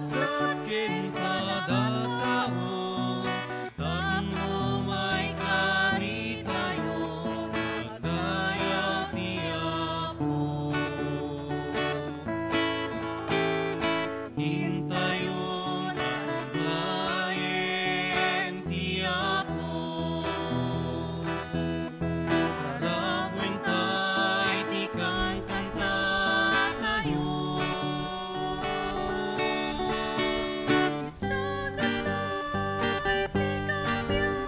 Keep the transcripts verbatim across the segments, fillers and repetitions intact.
Sa ken kadatayo, tapno maikaritayo, agdayag ti Apo. Intayon a sablayen ti Apo. Sarabuenta iti kankantatayo. Isagana iti kabiag,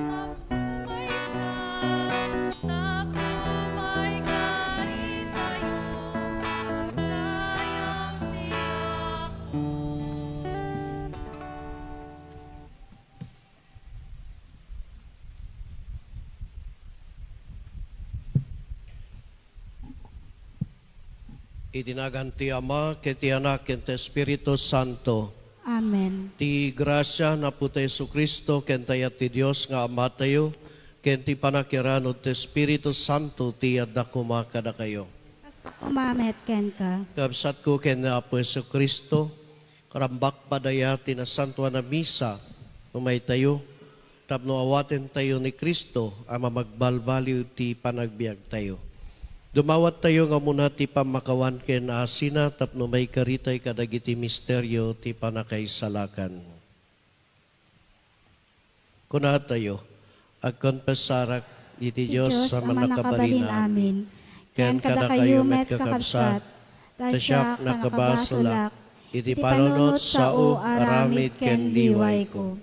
kabuhi maysa, tapno maikaritayo, agdayag ti Apo. Iti nagan ti Ama, ken ti Anak, ken ti Espiritu Santo. Amen. Ti grasia ni Apotayo Jesu-Cristo, ken dayag ti Dios nga Amatayo, ken ti panakiranud ti Espiritu Santo, ti adda koma kadakayo. Kasta koma met kenka. Kabsatko ken ni Apo Jesu-Cristo, karambak padaya ti Nasantoan a Misa, umaytayo, tapno awatentayo ni Cristo a mamagbalbaliw ti panagbiagtayo. Dumawattayo nga umuna ti pammakawan ken asina tapno maikaritay kadagiti misterio ti pannakaisalakan. Kunatayo, agkonfesarak iti Dios a Mannakabalin amin, ken kadakayo met, kakabsat, ta siak nakabasolak iti panunot, sao, aramid ken liwayko.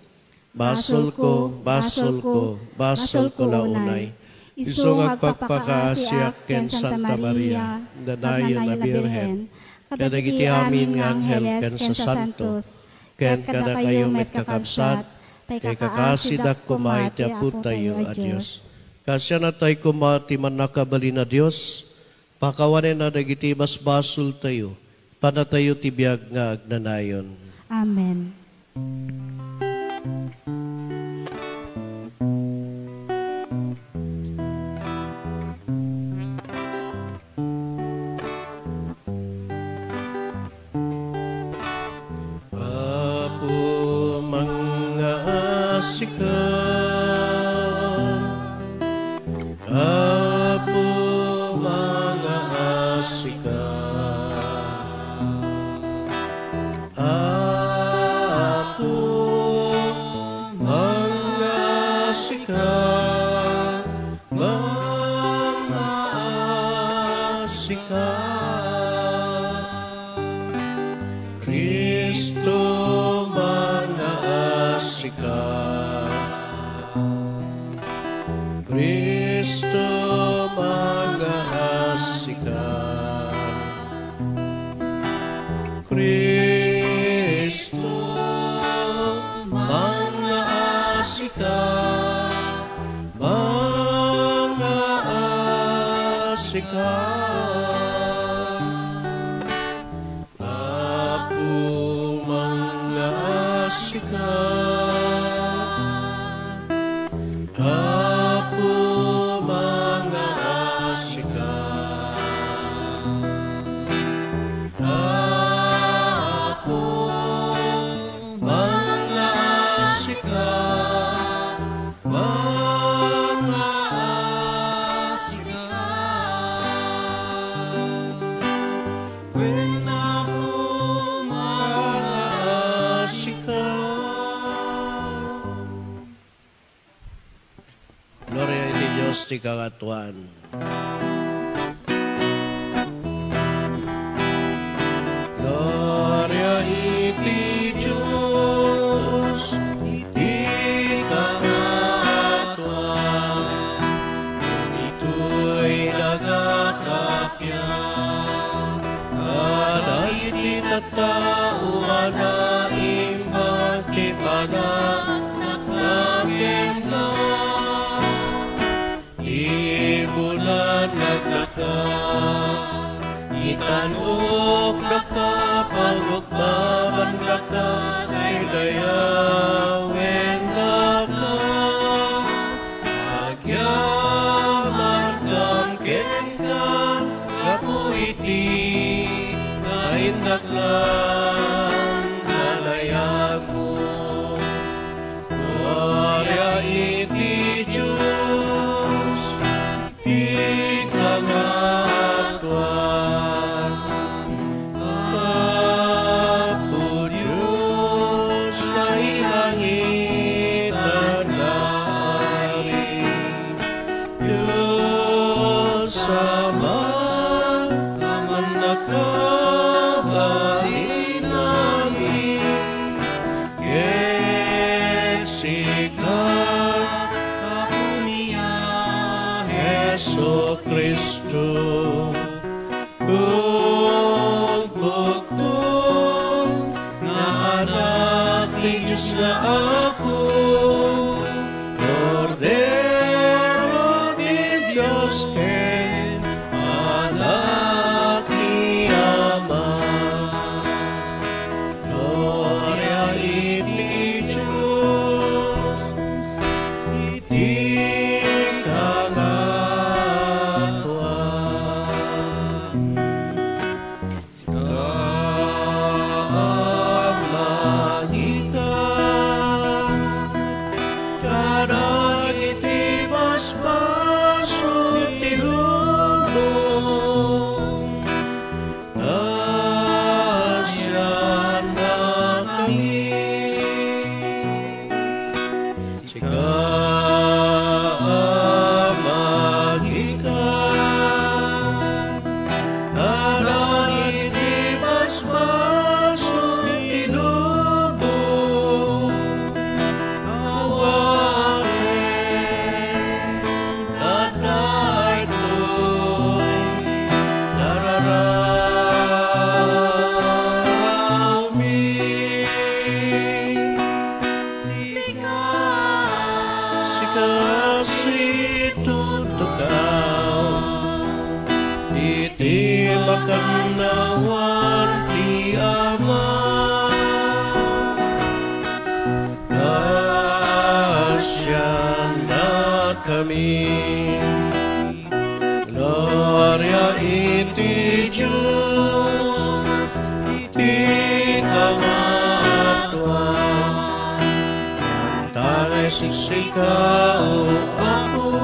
Basolko, basolko, basolko la unay. Isu nga agpakpakaasiak ken Santa Maria, danayon a Birhen, kadagiti amin nga anghel ken sasantos, ket kadakayo met, kakabsat, ta ikakaasidak koma iti Apotayo a Dios. Kaasianatayo koma ti Mannakabalin a Dios, pakawanenna dagiti basbasoltayo, ipanatayo ti biag nga agnanayon. Amen. Apo, mangngaasika. Apo, mangngaasika. Apo, mangngaasika. Mangngaasika. Cristo, mangngaasika. Cristo, mangngaasika. Cristo, mangngaasika. Mangngaasika. Apo, mangngaasika. Apo, mangngaasika. Apo, mangngaasika. Mangngaasika. Wen, Apo, mangngaasika. Gloria iti Dios ti kangatoan. Gloria iti Dios iti kangatoan, iti daga tapia, kadagiti tattao a naimbag ti panagtaka kenka. Ibulan nagdaka, itanok daka, panukbaban daka, daydayawen daka. Agyaman kenka, gapu iti Innak lang nga dayagmo, Gloria iti Dios, iti kangatoan. Apo Dios, nailangitan nga Ari, Dios Ama, a mannakabalin amin, ket sika, Apomi a Jesu-Cristo, Bukbukto nga Anak ti Dios nga Apo, Kordero ti Dios ken Anak ti Ama. Gloria iti Dios, iti kangatoan. Sika a magikan kadagiti basbasol ti lubong, ta siannakami. Sika a magikan kadagiti basbasol ti lubong, awanen ta daytoy nararami. Sika, sika situtukaw iti makannawan ti Ama. Kasiannakami. Gloria iti Dios, iti kangatoan. Ket siksika, O Apo,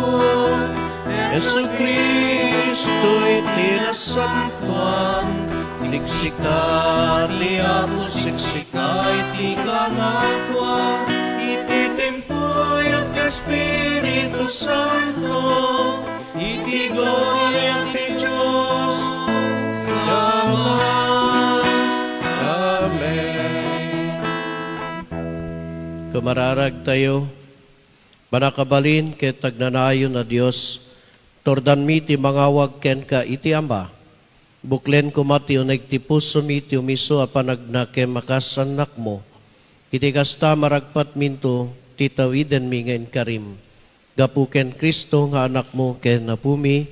Jesu-Cristo, iti nasantoan. Siksika ti Apo, siksika iti kangatoan. Iti timpuyo ti Espiritu Santo, iti gloria ti Dios ti Ama. Amen. Kumararagtayo, mannakabalin ket agnanayon a Dios, turdanmi ti mangawag kenka iti Ama. Buklen koma ti uneg ti pusomi ti umiso a panagnakem a kas annakmo. Iti kasta, maragpatminto ti tawidenmi nga inkarim. Gapu ken Cristo nga Anakmo ken Apomi,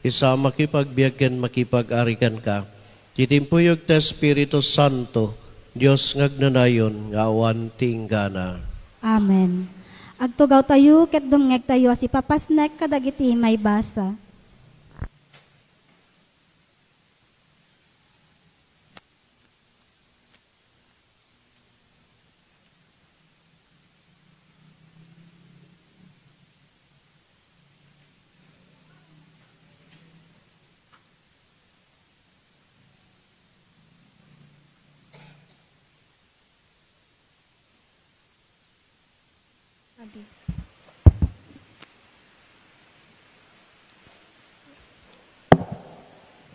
isu a makipagbiag ken makipag-ari kenka. Iti timpuyo ti Espiritu Santo, Dios nga agnanayon nga awan ti inggana. Amen. Agtugawtayo ket dumngegtayo a sipapasnek kadagiti maibasa.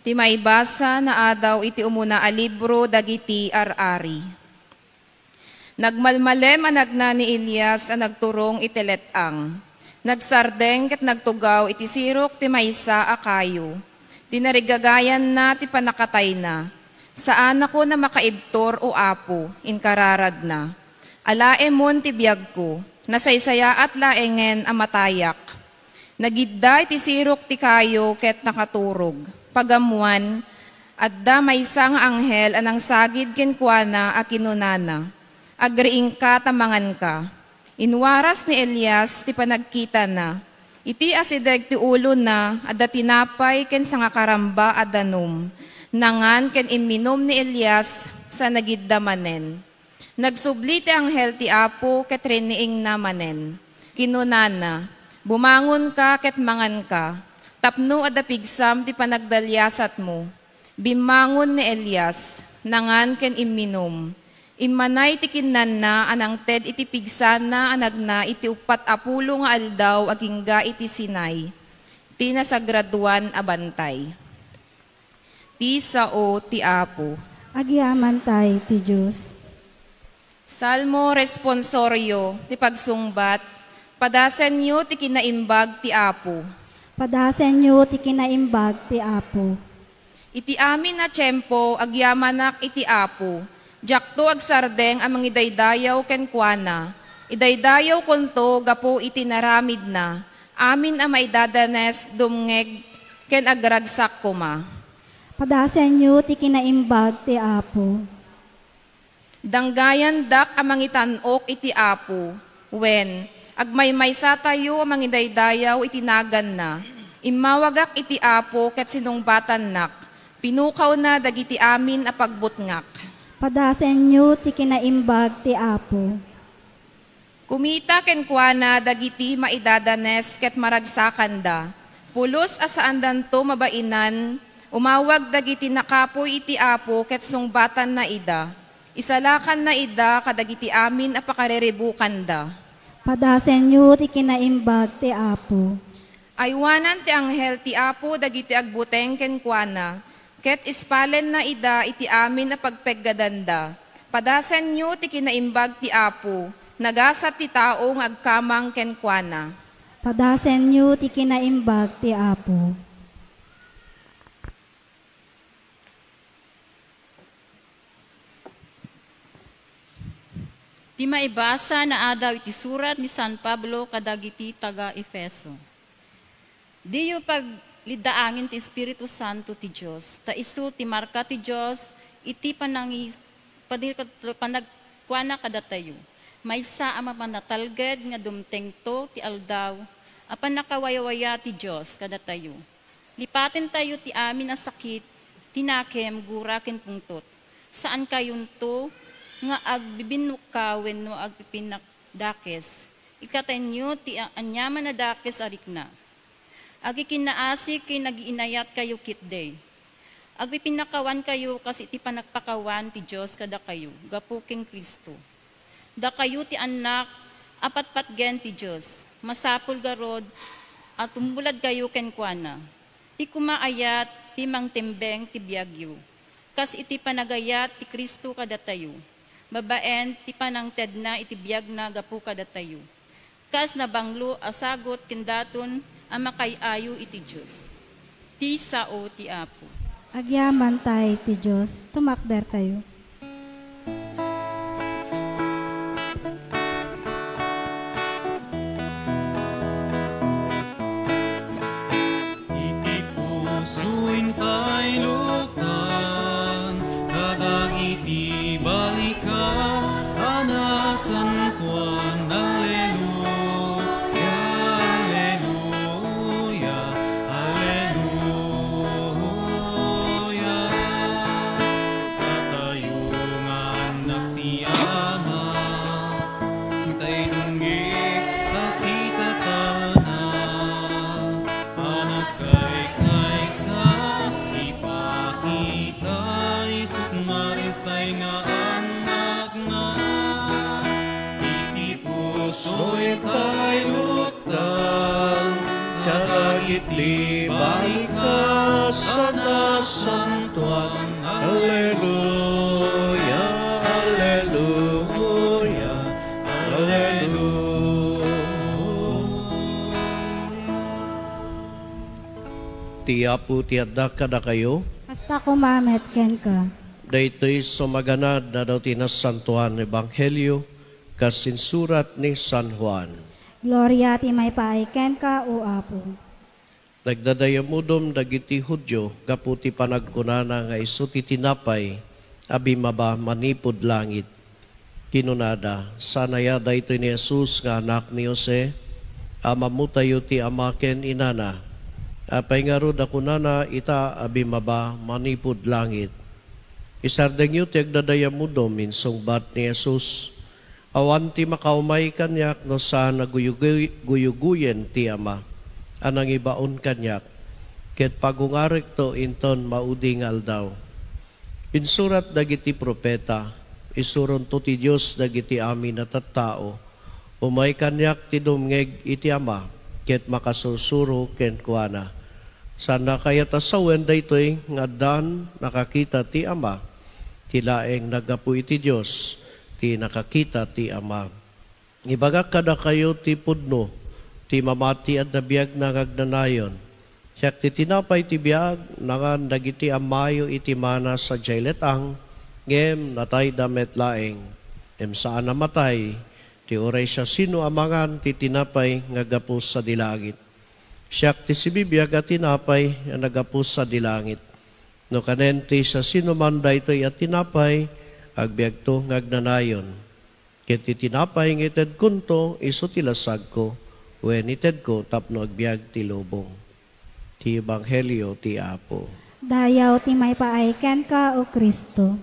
Ti maibasa naadaw iti umuna a libro dagiti ar-ari. Nagmalmalem a nagna ni Elias a nagturong iti let-ang. Nagsardeng ket nagtugaw iti sirok ti maysa a kayo. Dinarigagayanna ti pannakatayna. "Saanakon a makaibtur, O Apo," inkararagna. "Alaemon ti biagko. Nasaysayaat laengen a matayak." Nagidda iti sirok ti kayo ket nakaturog. Pagammoan, adda maysa nga anghel a nangsagid kenkuana a kinunana, "Agriingka ta manganka." Inwaras ni Elias ti panagkitana. Iti asideg ti ulona, adda tinapay ken sangakaramba a danum. Nangan ken imminum ni Elias sa nagidda manen. Nagsubli ti anghel ti Apo ket riniingna manen. Kinunana, "Bumangonka ket manganka, tapno adda pigsam ti panagdaliasatmo." Bimmangon ni Elias, nangan ken imminum. Immanay ti kinnanna a nangted iti pigsana a nagna iti uppat a pulo nga aldaw agingga iti Sinai, ti nasagradoan a bantay. Ti sao ti Apo. Agyamantay ti Dios. Salmo responsorio ti pagsungbat. Padasenyo ti kinaimbag ti Apo. Padasenyo ti kinaimbag ti Apo. Iti amin a tiempo, agyamanak iti Apo. Diakto agsardeng a mangidaydayaw kenkuana. Idaydayawkonto gapu iti naramidna. Amin a maidadanes, dumngeg, ken agragsak koma. Padasenyo ti kinaimbag ti Apo. Danggayandak a mangitan-ok iti Apo, wen, agmaymaysatayo a mangidaydayaw iti naganna. Immawagak iti Apo ket sinungbatannak. Pinukawna dagiti amin a pagbutngak. Padasenyo ti kinaimbag ti Apo. Kumita kenkuana dagiti maidadanes ket maragsakanda. Pulos a saandanto mabainan, umawag dagiti nakapuy iti Apo ket sungbatanna ida. Isalakanna ida kadagiti amin a pakariribukanda. Padasenyo ti kinaimbag ti Apo. Aywanan ti anghel ti Apo dagiti agbuteng kenkuana, ket ispalenna ida iti amin a pagpeggadanda. Padasenyo ti kinaimbag ti Apo, nagasat ti tao nga agkamang kenkuana. Padasenyo ti kinaimbag ti Apo. Ti maibasa naadaw iti surat ni San Pablo kadagiti taga-Efeso. Diyo pagliddaangen ti Espiritu Santo ti Dios, ta isu ti marka ti Dios iti panangi-, panagkuana kadatayo. Maysa a mapanatalged nga dumtengto ti aldaw a pannakawaywaya ti Dios kadatayo. Lipatentayo ti amin a sakit, ti nakem, gura, ken pungtot. Saankayonto nga agbibinnukka wenno agpipinakdakes. Ikkatenyo ti a-, aniaman a dakes a rikna. Agkikinnaasik ken agiinayatkayo ketdi. Agpipinnakawankayo kas iti panagpakawan ti Dios kadakayo gapu ken Cristo. Dakayo ti annak a patpatgen ti Dios, masapul garud a tumuladkayo kenkuana. Ti kumaayat ti mangtembeng ti biagyo, kas iti panagayat ti Cristo kadatayo, babaen ti panangtedna iti biagna gapu kadatayo. Kas nabanglo a sagut ken daton a makaay-ayo iti Dios. Ti sao ti Apo. Agyamantay ti Dios, tumakdertayo. Iti puso intay luktan, kadagiti balikas a nasantoan. Alleluia, alleluia, alleluia. Datayo nga annak ti Ama, intay dumngeg a sitatalna. Panagkaykaysa, ipakita isut' maristay nga annakna. Iti puso intay luktan, kadagiti balikas a nasantoan. Alleluia, alleluia, alleluia. Ti Apo ti adda kadakayo. Kasta koma met kenka. Daytoy so maganad a daw ti Nasantoan Ebanghelio kas insurat ni San Juan. Gloria ti maipaay kenka, O Apo. Nagdadayammudom dagiti Judio gapu ti panagkunana nga isu ti tinapay a bimaba manipud langit. Kinunada, "Saan aya daytoy ni Jesus nga anak ni Jose? Amamotayo ti ama ken inana. Apay ngarud a kunana ita a bimaba manipud langit? Isardengyo ti agdadayamudom, insungbat ni Jesus. Awan ti makaumay kaniak no saan a guyuguy-, guyuguyen ti Ama a nangibaon kaniak, ket pagungarekto inton maudi nga aldaw. Insurat dagiti profeta, isuronto ti Dios dagiti amin a tattao. Umay kaniak ti dumngeg iti Ama, ket makasursuro kenkuana. Saanna kayat a sawen daytoy nga addan nakakita ti Ama? Ti laeng naggapu iti Dios ti nakakita ti Ama. Ibagak kadakayo ti pudno, ti mamati adda biagna nga agnanayon. Siak ti tinapay ti biag, nangan dagiti ammayo iti mana sadiay let-ang, ngem natayda met laeng. Ngem saan a matay ti uray siasino a mangan ti tinapay nga gapu sadi langit. Siak ti sibibiag a tinapay a naggapu sadi langit. No kanen ti siasinoman daytoy a tinapay, agbiagto nga agnanayon. Ket ti tinapay nga itedkonto, isu ti lasagko, wen itedko tapno agbiag ti lubong. Ti Ebanghelio ti Apo. Dayaw ti maipaay kenka, O Cristo.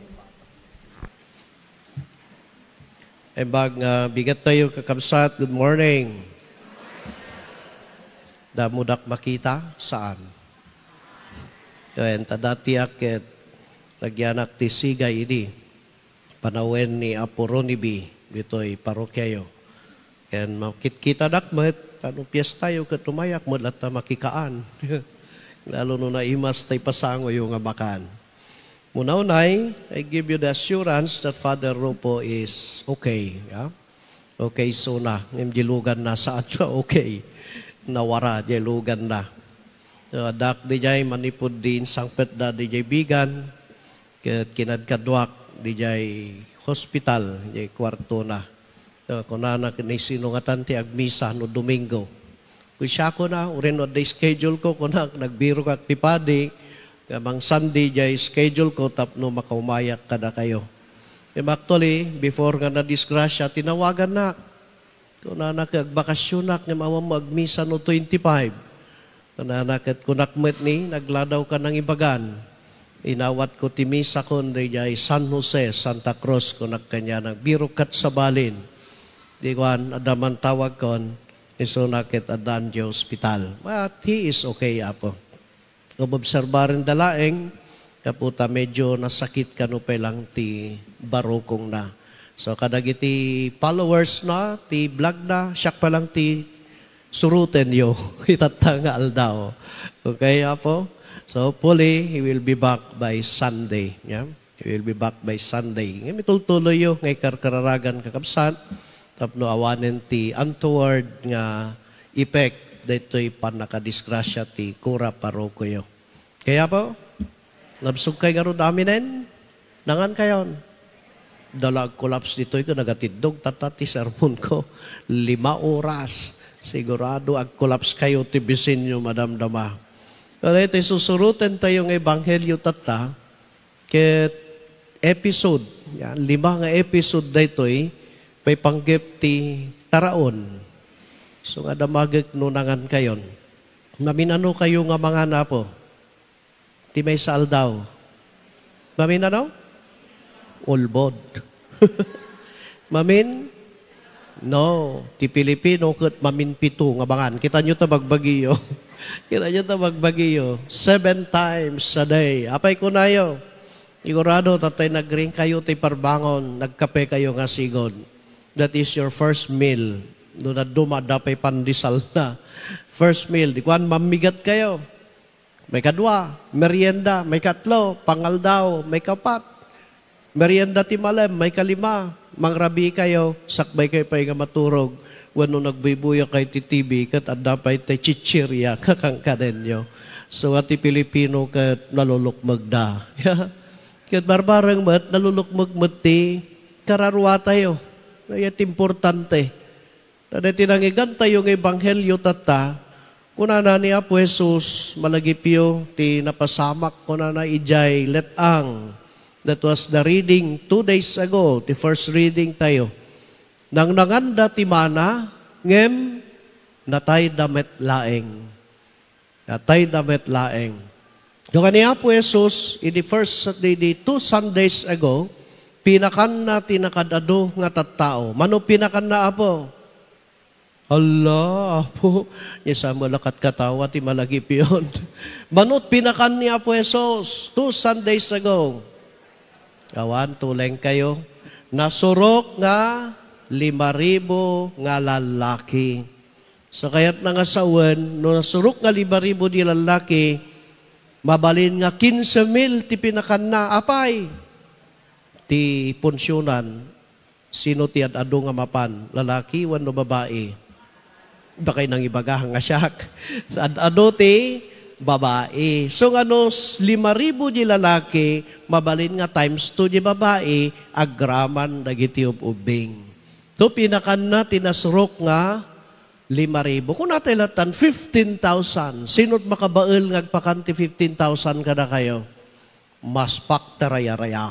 Imbag nga bigat tayo, kakabsat, good morning. Damudak makita? Saan? Ken ta datiak ket nagyanak ti siga idi panawen ni Apo Ronnie B ditoy parokiayo. Ken makitkitadak met, ta no piestayo ket umayak met latta makikaan. Lalo no naimas tay pasangoyo nga makan. Muna unay, I give you the assurance that Father Rufo is okay. Yeah? Okay, suna. Ngem di luganna, saan nga okay. Nawara, di luganna. So, addak di jay manipud di insangpetda di jay bigan. Ket kinadkaduak di jay hospital, di kuartona. So, kunana ken ni sino ngatan ti agmisa no Domingo. Ku siak, kuna, uray no adda schedule ko, kuna, nagbirokak ti padi, nga mangsan di jay schedule ko tapno makaumayak kadakayo. Ngem actually, before nga nadisgrasya, tinawagannak. Kunana ket, "Agbakasionak ngem awan mo agmisa no twenty-five." Kunana ket, kunak met ni, "Nagladaw ka nangibagan." Inawat ko ti misa kon daydiay San Jose, Santa Cruz, kunak kaniana, "Birok ket sabalin." Di kuan, adda man tawag kon, isuna ket addan di hospital. But he is okay, Apo. Umobserbarenda laeng, gapu ta medyo nasakit kano pay lang ti barukongna. So, kadagiti followers na, ti vlog na, siak pa lang ti surutenyo itatta nga aldaw. Okay, Apo? So, hopefully, he will be back by Sunday. Yeah? He will be back by Sunday. Ngem itultuloyyo nga ikarkararagan, kakabsat, tapno awanen ti untoward nga effect daytoy pannakadisgrasya ti kura parokoyo. Kaya po, nabsog kay ngarud aminen, nangan kayon. Dala agkolaps ditoy ko nagatiddog, tatta ti sermon ko, lima oras. Sigurado agkolaps kayo ti bisinyo, madamdama. Pero ito'y susuruten tayo nga ebanghelyo tatta, ket episode, yan, lima nga episode daytoy, pay panggep ti taraon. So nga damagek no nangan kayon. Maminano kayo nga mangan, Apo? Ti maysa aldaw. Maminano? Ulbod. Mamin? No. Ti Pilipino ket mamin pito nga mangan. Kita nyo ta bagbagiyo. Kita nyo ta bagbagiyo. Seven times a day. Apay kunayo? Sigurado, tatay nagring kayo ti parbangon, nagkape kayo nga sigod. That is your first meal. No, naduma, adda pay pandesal na. First meal. Di kuan, mamigat kayo. Maikadua, merienda. Maikatlo, pangaldaw. Maikapat, merienda ti malem. Maikalima, mangrabii kayo, sakbay kayo pay nga maturog. Wenno nagbuybuya kayo ti T V, ket adda pay ti chichirya nga kankanenyo. So, nga ti Pilipino ket nalulukmegda. Ket barbareng met, nalulukmeg met ti kararua tayo. Kaya ti importante. Daytoy nangigantayo nga ebanghelyo tatta, kunana ni Apo Jesus, malagipyo ti napasamak, kunana, idiay let-ang. That was the reading two days ago, ti first reading tayo. Nangnanganda ti mana, ngem natayda met laeng. Natayda met laeng. Kaniapo Jesus, idi first, idi two Sundays ago, pinakanna ti nakaad-adu nga tattao. Mano pinakanna, Apo? Hala, Apo, ni Samuel a katkatawa ti malagipion. Mano pinakan ni Apo Jesus, two Sundays ago. Awan, tuleng kayo. Nasurok nga lima ribu nga lalaki. So, kayatna nga sawen, no nasurok nga lima ribu di lalaki, mabalin nga kinse mil ti pinakanna. Apay, ti punsionan, sino ti ad-adu nga mapan? Lalaki wenno babai? Dakay nangibaga nga siak. Ad-adu ti babai. So, nga no s-, lima ribu di lalaki, mabalin nga times two di babai, agraman dagiti ub-ubbing. So, pinakanna ti nasurok nga lima ribu. Kunatay latan, fifteen thousand. Sino't makabael nga agpakan ti fifteen thousand kadakayo? Maspak ti rayaraya.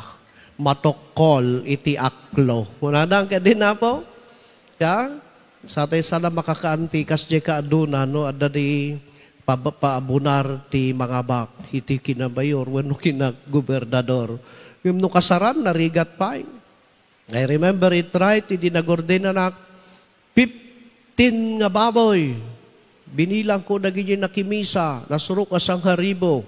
Matokkol iti aklo. Kunana, ang kadin, Apo? Ya? Satay sana makakaantikas di kaaduna, no? Adda di pab-, paabunar ti mangabak iti kinamayor wenno kinagobernador. Ngem no kasaran, narigat pay. I remember it right, idi nag-ordain anak, fifteen nga baboy. Binilangko dagiti nakimisa, nasurok a sangaribu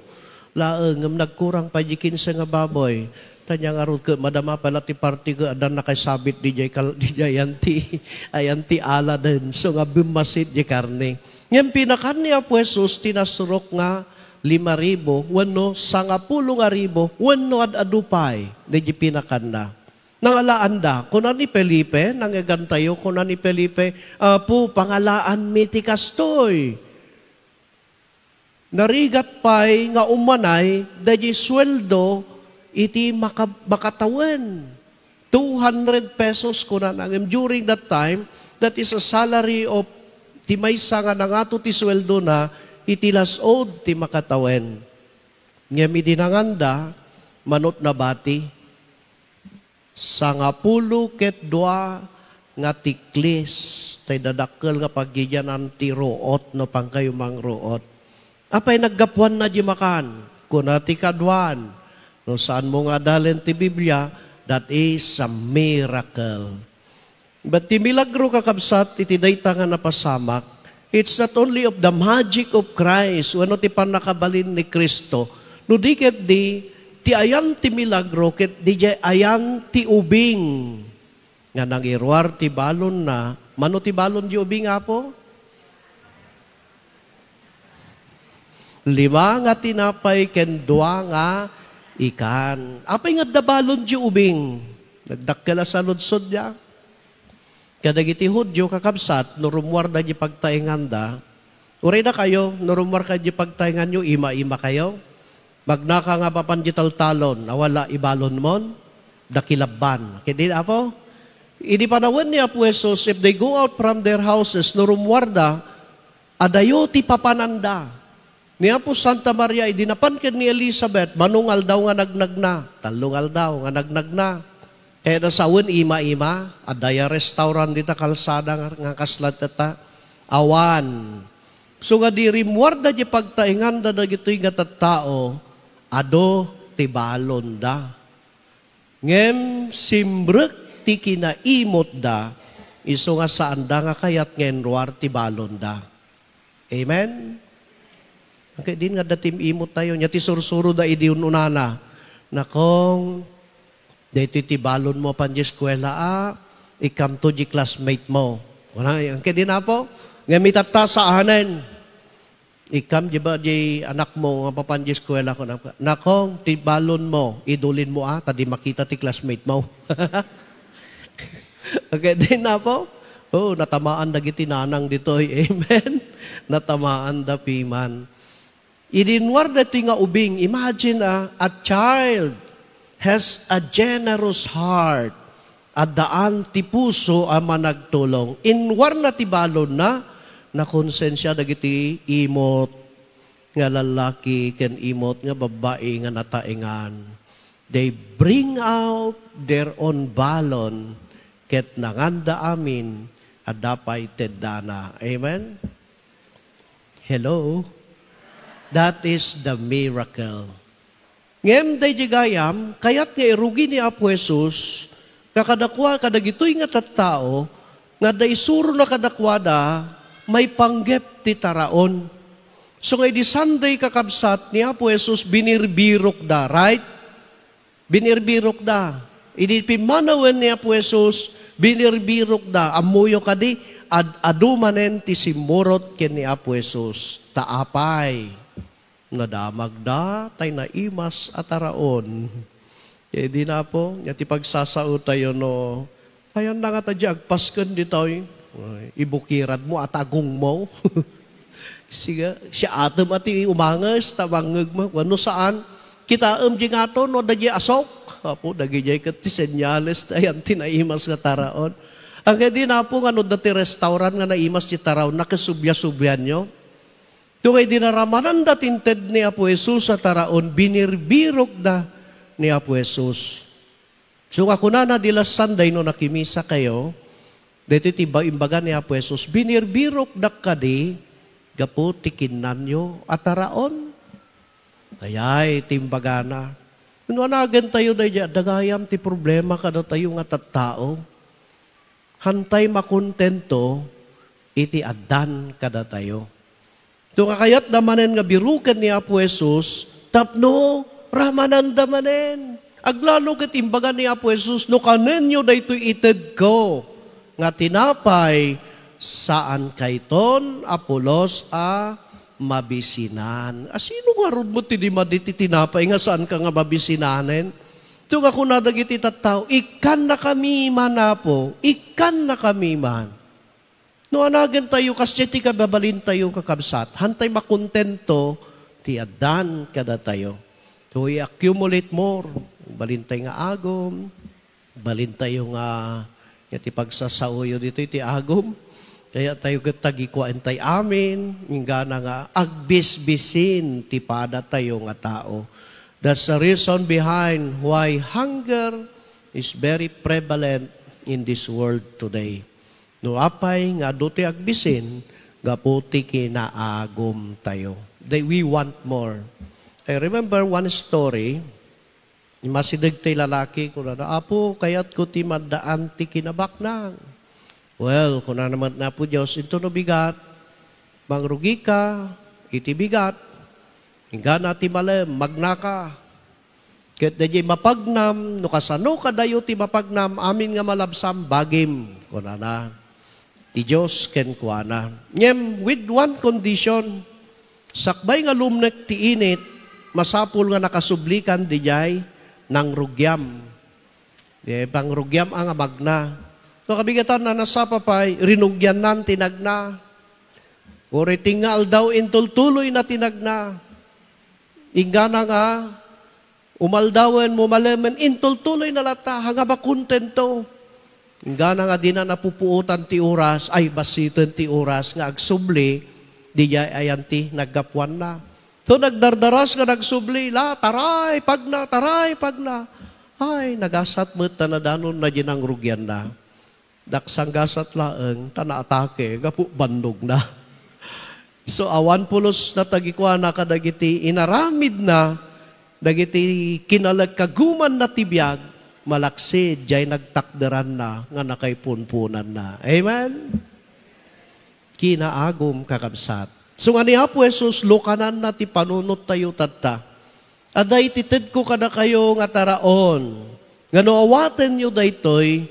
laeng, ngem nagkurang pay di kinse nga baboy. Tanya ngarud ket madama pay la ti parti ket adda nakaisabit didiay kal-, didiay ayanti, ayanti aladen. So nga bummasit di karne. Ngem pinakan ni Apo Jesus ti nasurok nga lima ribu, wenno sangapulo nga ribu, wenno ad-adu pay, daydi pinakanna. Nangalaanda, kuna ni Felipe, nangegantayo, kuna ni Felipe, "Apo, pangalaanmi ti kastoy." Narigat pay nga umanay daydi sueldo iti maka-, makatawen. Two hundred pesos, kunana. Ngem during that time, that is a salary of ti maysa nga nangato ti sueldona iti las-od ti makatawen. Ngem idi nanganda, manot nabati, sangapulo ket dua nga tiklis, tay dadakkel nga pagidianan ti ruot no pankayo mangruot. Apay naggapuanna di makan? Kuna ti kaduan, no saanmo nga adalen ti Biblia, that is a miracle. But ti milagro, kakabsat, iti dayta nga napasamak, it's not only of the magic of Christ, wenno ti pannakabalin ni Cristo, no di ket di, ti ayan ti milagro ket didiay ayan ti ubing nga nangiruar ti balonna. Mano ti balon di ubing, Apo? Lima nga tinapay ken dua nga ikan. Apay nga adda balon di ubing? Nagdakkel a saludsod dia. Kadagiti Judio, kakabsat, no rummuarda di pagtaenganda, uray dakayo, no rummuarkayo di pagtaenganyo, ima-ima kayo. Magnaka nga mapan di taltalon, awan la ibalonmon, dakilabban. Ket di, Apo? Idi panawen ni Apo Jesus, if they go out from their houses, no rummuarda, adayo ti papananda. Ni Apo Santa Maria, idi napan ken ni Elizabeth, mano nga aldaw nga nagnagna? Tallo nga aldaw nga nagnagna. Kayatna sawen ima-ima, adda ya restaurant dita kalsada nga, nga kasla dita. Awan. So nga di rimmuarda di pagtaenganda dagitoy nga tattao, adu ti balonda. Ngem simrek ti kinaimotda, isu nga saanda nga kayat nga inruar ti balonda. Amen? Ket din nga adda ti imot tayo. Nya ti sursuroda idi un-unana, "Nakong, daytoy ti balonmo apan di eskuela a, ikkamto di classmate mo." Kuna, ket din, Apo? Ngem itatta saanen. Ikkam di ba di anakmo nga papan di eskuela, kuna, "Nakong, ti balonmo, idulinmo a, ta di makita ti classmate mo." Ket din, Apo? Oh, natamaan dagiti nanang ditoy. Amen? Natamaan da piman. Idi inruar daytoy nga ubing, imagine, ah, a child has a generous heart. Addaan ti puso a managtulong. Inruarna ti balonna, nakonsensia dagiti imot nga lallaki ken imot nga babbai nga nataengan. They bring out their own balon ket nanganda amin a dapay teddana. Amen? Hello? That is the miracle. Ngem daydi gayam, kayat nga irugi ni Apo Jesus, nga kadakua, kadagitoy nga tattao, nga adda isurona kadakuada, maipanggep ti taraon. So nga idi Sunday, kakabsat, ni Apo Jesus, binirbirokda, right? Binirbirokda. Idi pimmanawen ni Apo Jesus, binirbirokda. Ammoyo kadi, ad-adu manen ti simmurot ken ni Apo Jesus. Ta apay, nadamagda tay naimas a taraon. Ket idi na, Apo, nga ti pagsasaotayo no, ayanna nga ta di agpasken ditoy. Ay, ibukiradmo, atagongmo. Siga, siya atem a ti umanges, ta mangngegmo. Wenno saan, kitaem di ngato, no, dagiti asok. Apo, dagidiay ket ti senyales, ta ayan ti naimas nga taraon. Ang ket di na, Apo, nga no, dati restaurant nga naimas ti taraon, nakasubya-subyanyo. Tungay di naramananda ti inted ni Apo Jesus a taraon, binirbirokda ni Apo Jesus. So, nga kunana di last Sunday no nakimisakayo, daytoy ti ba-, imbaga ni Apo Jesus, "Binirbirokdak kadi gapu ti kinnanyo a taraon?" Ayay, ti imbagana. No anagentayo daydi, adda gayam ti problema kadatayo nga tattao. Hantay makontento iti addan kadatayo. Ito nga kayatda manen nga biroken ni Apo Jesus, tapno ramananda manen. Aglalo ket imbaga ni Apo Jesus, "No kanenyo daytoy itedko nga tinapay, saankayton a pulos a mabisinan." A, sino ngarud met ti di madi ti tinapay nga saanka nga mabisinanen? Ito nga kuna dagiti tattao, "Ikkannakami man, Apo, ikkannakami man." No anagentayo, kasdiay ti kababalintayo, kakabsat, hantay makontento ti addan kadatayo. So, i-accumulate more. Balintay nga agum, balintayo nga, nga ti pagsasaoyo ditoy ti agum. Kayat tayo ket tagikuaen tay amin, inggana nga agbisbisin ti padatayo nga tao. That's the reason behind why hunger is very prevalent in this world today. No apay nga adu ti agbisin gapu ti kinaagumtayo. That we want more. I remember one story, immasideg ti lalaki, kunana, "Apo, kayatko ti maddaan ti kinabaknang." "Well," kunana met ni Apo Dios, "Intono bigat, mangrugika iti bigat, inggana ti malem, magnaka." Ket daydiay mapagnam, no kasano kadayo ti mapagnam, amin nga malabsam, bagim, kunana ti Dios kenkuana. Ngem with one condition, sakbay nga lumnek ti init, masapul nga nakasublikan didiay nangrugiam. Diay pangrugiam a nga magna. No kabigetan a nasapa pay, rinugiannan ti nagna. Uray tengnga aldaw, intultuloyna ti nagna. Inggana nga umaldawen, mumalemen, intultuloyna latta, nga makontento. Inggana nga dina napupuotan ti oras, ay, basiten ti oras nga agsubli, didiay ayan ti naggapuanna. So, nagdardaras nga nagsubli, la, taray, pagna, taray, pagna. Ay, nagasat met ta nadanonna diay nangrugianna. Daksanggasat laeng ta naatake gapu bannogna. So, awan pulos na tagikuana kadagiti inaramidna, dagiti kinalagkagumanna ti biag, malaksid diay nagtakderanna nga nakaipunpunanna. Amen? Kinaagum, kakabsat. So nga ni Apo Jesus, lukananna ti panunottayo tatta. Adda iti tedko kadakayo nga taraon, nga no awatenyo daytoy,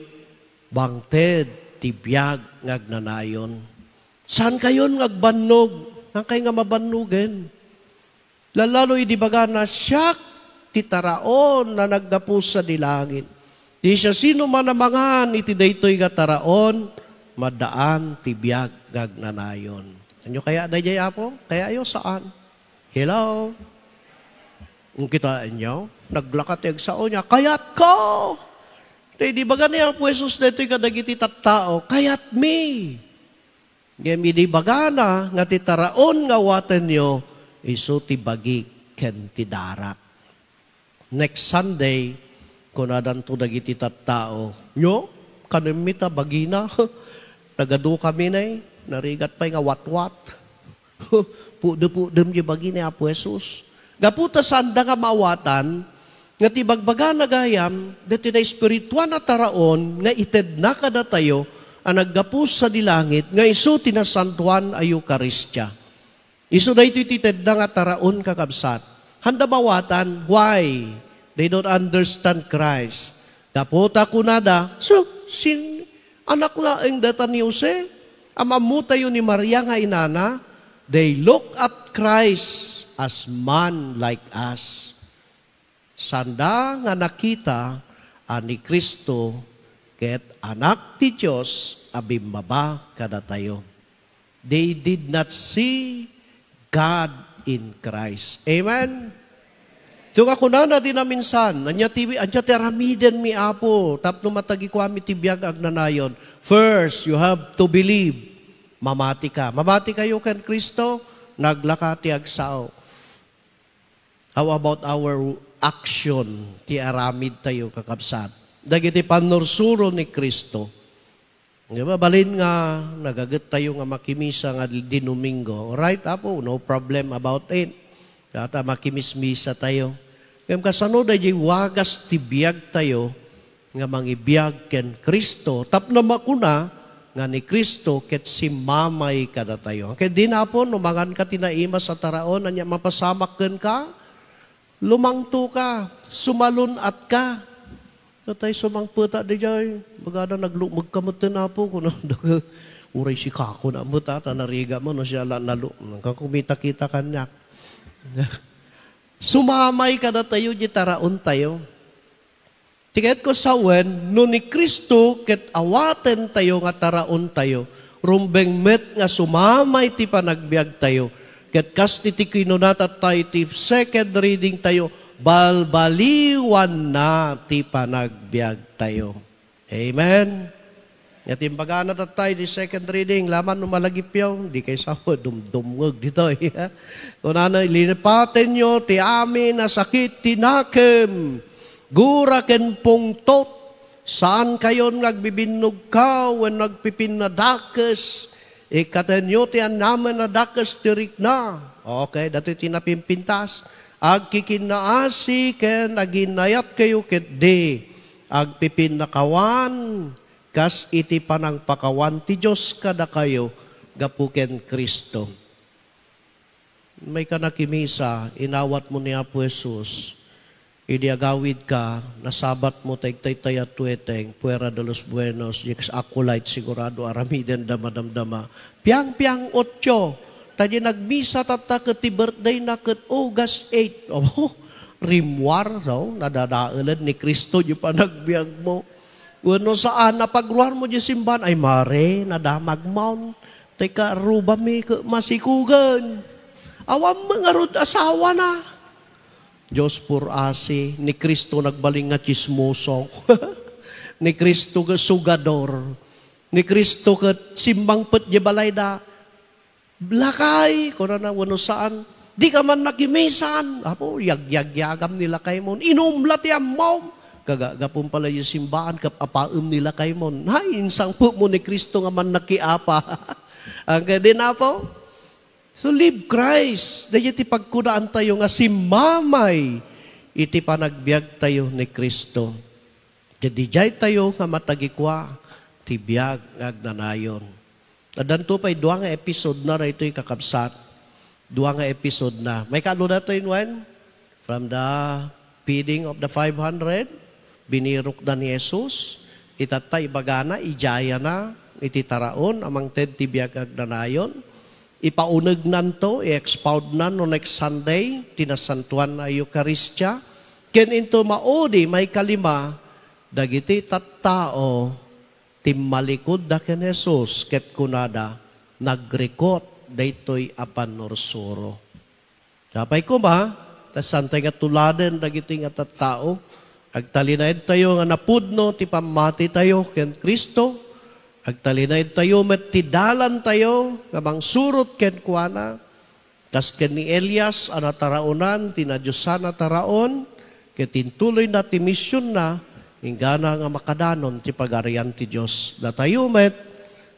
bangted ti biag nga agnanayon. Saankayon nga agbannog, saankay nga mabannogen. Lallalo idi bagana, "Siak ti taraon a naggapu sadi langit. Ti siasinoman a mangan iti daytoy nga taraon, maddaan ti biag nga agnanayon." Ania kaya daydiay, Apo? Kaya ayo saan? Hello? Kitaenyo? Naglaka ti agsao niya, "Kayatko!" Daydi baga ni Apo Jesus daytoy kadagiti tattao, "Kayatmi." Ngem idi bagana nga ti taraon nga awatenyo, isu ti bagik ken ti darak. Next Sunday, kunadanto dagiti tattao, "Nyo, kanemmi ta bagina, nagadukami nay, narigat pay nga watwat." Pudem-pudem di bagi ni Apo Jesus. Gapu ta saanda nga maawatan, nga ti bagbagana gayam, daytoy naespirituan a taraon nga itedna kadatayo a naggapu sadi langit, nga isu ti nasantoan a Eukaristia. Isu daytoy ti tedna nga taraon, kakabsat. Haanda maawatan, why? They don't understand Christ. Gapu ta kunada, "So, sin-, anak laeng dayta ni Jose? Am-ammotayo ni Maria nga inana?" They look at Christ as man like us. Sanda nga nakita a ni Cristo ket Anak ti Dios a bimmaba kadatayo. They did not see God in Christ. Amen? So nga kunana di naminsan, "Ania ti, ania ti aramidenmi, Apo, tapno matagikuami ti biag agnanayon?" First, you have to believe. Mamati ka. Mamati kayo ken Cristo, naglaka ti agsao. How about our action, ti aramid tayo, kakabsat? Dagiti pannursuro ni Cristo. Di ba, balin nga nagaget tayo nga makimisa nga di Domingo. Right, Apo, no problem about it. Kata makimismisa tayo. Ngem kasano daydi wagas ti biag tayo nga mangibiag ken Cristo? Tapno makuna nga ni Cristo ket simmamay kadatayo. Ket di na, Apo, no mangan ka ti naimas a taraon, ania mapasamak kenka? Lumangto ka, sumalun-at ka. Natay sumangpeta diay, bagada naglumeg ka met ten, Apo, kuna, uray sika kuna met, ta narigat mo, no, siya la, nalu-, nagkakumita-kita kaniak. Sumamay kadatayo di taraon tayo. Ti kayatko sawen, no ni Cristo ket awaten tayo nga taraon tayo, rumbeng met nga sumamay ti panagbiag tayo. Ket kas ti, ti kinuna tatta iti second reading tayo, balbaliwanna ti panagbiag tayo. Amen. Nga timbagana tatta iti second reading, laman no malagipyo, di kay sao dumdumngeg ditoy. Kunana, "Linipatenyo ti amin a sakit ti nakem, gura ken pungtot, saankayon nga agbibinnogka wenno agpipinnadakes, ikkatenyo ti anamen a dakes ti rikna." Okay, datoy ti napimpintas. "Agkikinnaasi ken aginnayatkayo ketdi, agpipinnakawan, kas iti panangpakawan ti Dios kadakayo gapu ken Cristo." Mayka nakimisa, inawatmo ni Apo Jesus. Idi agawidka, nasabatmo ta igtaytay a tueteng, fuera de los buenos, di kas acolyte, sigurado aramidenda madamdama. Piang-piang otso, ta di nagmisa tatta ket ti birthday na ket August eight. Abo, rimmuar, no? Nadadaelen ni Cristo di panagbiagmo. Wenno saan, napagruarmo di simbahan, ay, mare, nadamagmon. Teka, rubami ket masikugen. Awan met ngarud asawana. Dios por asi, ni Cristo nagbalin nga tsismoso. Ni Cristo ket sugador. Ni Cristo ket simmangpet di balayda. "Lakay," kunana, wenno saan, "Dika man nakimisan." "Apo, yagyagyagam ni lakaymon. Inum la ti ammom." Kagagapon pala di simbaan, kap-apaem ni lakaymon. Hay, insangpetmo ni Cristo nga mannakiapa. Ang kadi na po. So, live Christ. Daydi ti pagkunaantayo nga simmamay iti panagbiagtayo ni Cristo. Ket idiay tayo nga matagikua ti biag nga agnanayon. Addanto pay dua nga episode na daytoy, kakabsat. Dua nga episode na. Mayka adu daytoy, Nuen? From the feeding of the five hundred, binirokda ni Jesus. Itatta, ibagana, idiayana iti taraon a mangted ti biag agnanayon. Ipaunegnanto, i-expoundnan no next Sunday, ti nasantoan a Eukaristia. Ken into maudi, maykalima, dagiti tattao, timmalikudda ken Jesus ket kunada, "Nagrikot daytoy a pannursuro." Sapay koma, ta saantay nga tuladen dagiti nga tattao. Agtalinaedtayo nga napudno ti pammatitayo ken Cristo. Agtalinaedtayo met ti dalantayo nga mangsurot kenkuana. Kas ken ni Elias a nataraonan ti nadiosan a taraon, ket intuloyna ti misionna, inggana nga makadanon ti Pagarian ti Dios. Datayo met,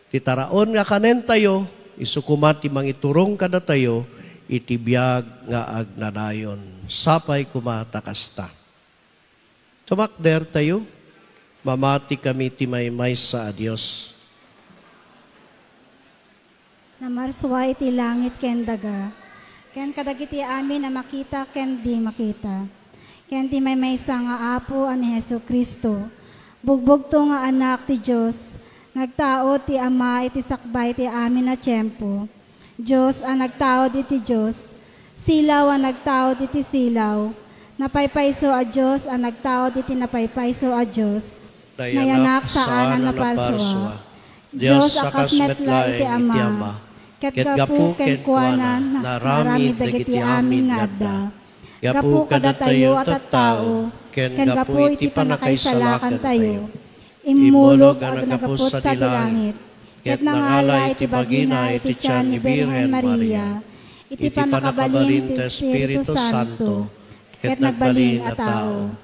ti taraon nga kanentayo, Isu koma ti mangiturong kadatayo iti biag nga agnanayon. Sapay koma ta kasta. Tumakdertayo, mamatikami ti maymaysa a Dios. Namarsua iti langit ken daga, ken kadagiti amin a makita ken di makita, ken ti maymaysa nga Apo a ni Jesu-Cristo, bugbugto nga Anak ti Dios, nagtao ti Ama iti sakbay ti amin a tiempo. Dios a nagtaud iti Dios, silaw a nagtaud iti silaw, napaypayso a Dios a nagtaud iti napaypayso a Dios, nayanak saan a naparsua. Dios a kas met laeng iti Ama, ket gapu kenkuana naaramid dagiti amin nga adda. Gapu kadatayo a tattao, ken gapu iti pannakaisalakantayo, immulog a naggapu sadi langit, ket nangala iti bagina iti tian ni Birhen Maria, iti pannakabalin ti Espiritu Santo, ket nagbalin a tao.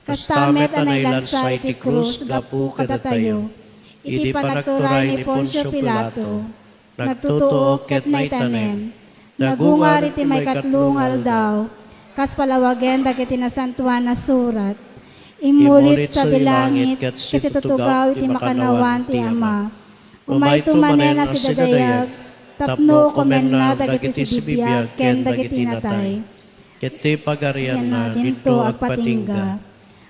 Kasta met a nailansa iti krus gapu kadatayo, iti panagturay ni Poncio Pilato, nagtutuok ket naitanem, nagungar iti maikatlo nga aldaw, kas palawagen dagiti Nasantoan a Surat. Immulit sadi langit ket situtugaw iti makannawan ti Ama. Umayto manen a sidadayag tapno ukomenna dagiti sibibiag ken dagiti natay. Ket ti pagarianna dinto agpatingga.